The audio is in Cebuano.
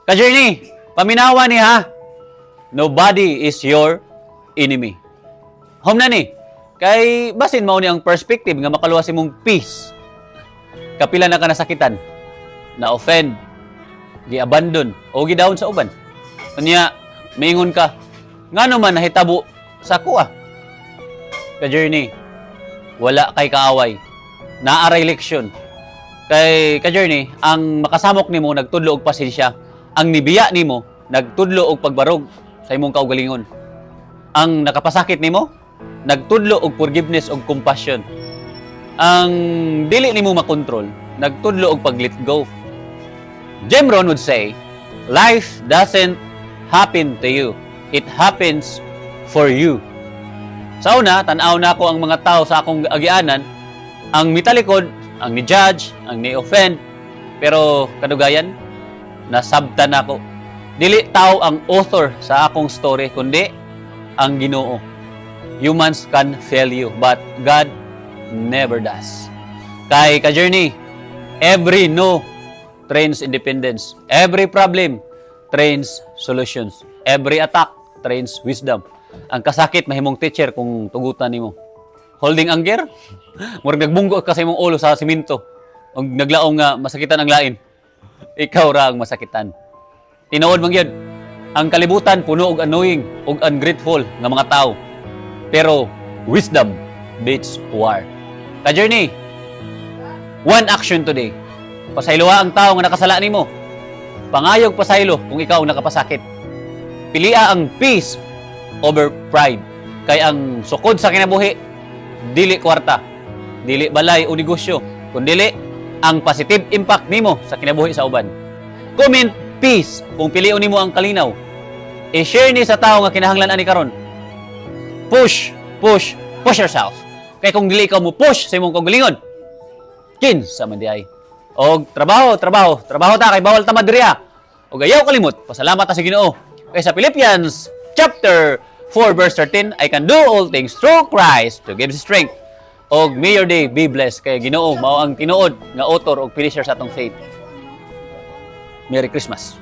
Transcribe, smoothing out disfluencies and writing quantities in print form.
Ka-journey, paminawa ni ha. Nobody is your enemy. Home na ni. Kay basin mao ni ang perspective nga makaluwas imong peace. Kapila na ka nasakitan, na offend, gi-abandon o gi-down sa uban. Unya, maingon ka, ngano man nahitabo sa akoa? Ka-journey, wala kay kaaway. Naa ray leksyon. Kay ka-journey, ang makasamok nimo nagtudlo og pasensya. Ang nibiya nimo nagtudlo og pagbarog sa imong kaugalingon. Ang nakapasakit nimo nagtudlo og forgiveness og compassion. Ang dili nimo makontrol nagtudlo og pag-let go. Jim Rohn would say, "Life doesn't happen to you. It happens for you." Sa una, tan-aw nako ang mga tao sa akong agianan, ang mitalikod, ang ni-judge, ang ni-offend, pero kadugayan, nasabtan nako. Dili tao ang author sa akong story, kundi ang Ginoo. Humans can fail you, but God never does. Kay ka-journey, every no trains independence. Every problem trains solutions. Every attack trains wisdom. Ang kasakit mahimong teacher kung tugutan nimo. Holding anger, murag nagbunggo ka sa imong ulo sa simento. Ug naglaom nga masakitan ang lain. Ikaw ra ang masakitan. Tinuod man gyud, ang kalibutan puno og annoying ug ungrateful nga mga tao. Pero wisdom beats war. Ka-journey, one action today. Pasayloa ang tao nga nakasala nimo. Pangayog pasaylo kung ikaw ang nakapasakit. Pilia ang peace over pride. Kay ang sukod sa kinabuhi, dili kwarta, dili balay o negosyo, kundili ang positive impact nimo sa kinabuhi sa uban. Comment "peace" kung pilion nimo ang kalinaw. I-share ni sa tao nga kinahanglan ani karon. Push, push, push yourself. Kay kung dili ikaw mo push sa imong kaugalingon, kinsa man diay? Og trabaho, trabaho, trabaho ta kay bawal ta madriya. Og ayaw kalimot, pasalamat ta sa Ginoo. Kay sa Philippians chapter 4 verse 13, "I can do all things through Christ who gives strength." Og may your day be blessed kay Ginoo mao ang tinuod nga author og finisher sa atong faith. Merry Christmas.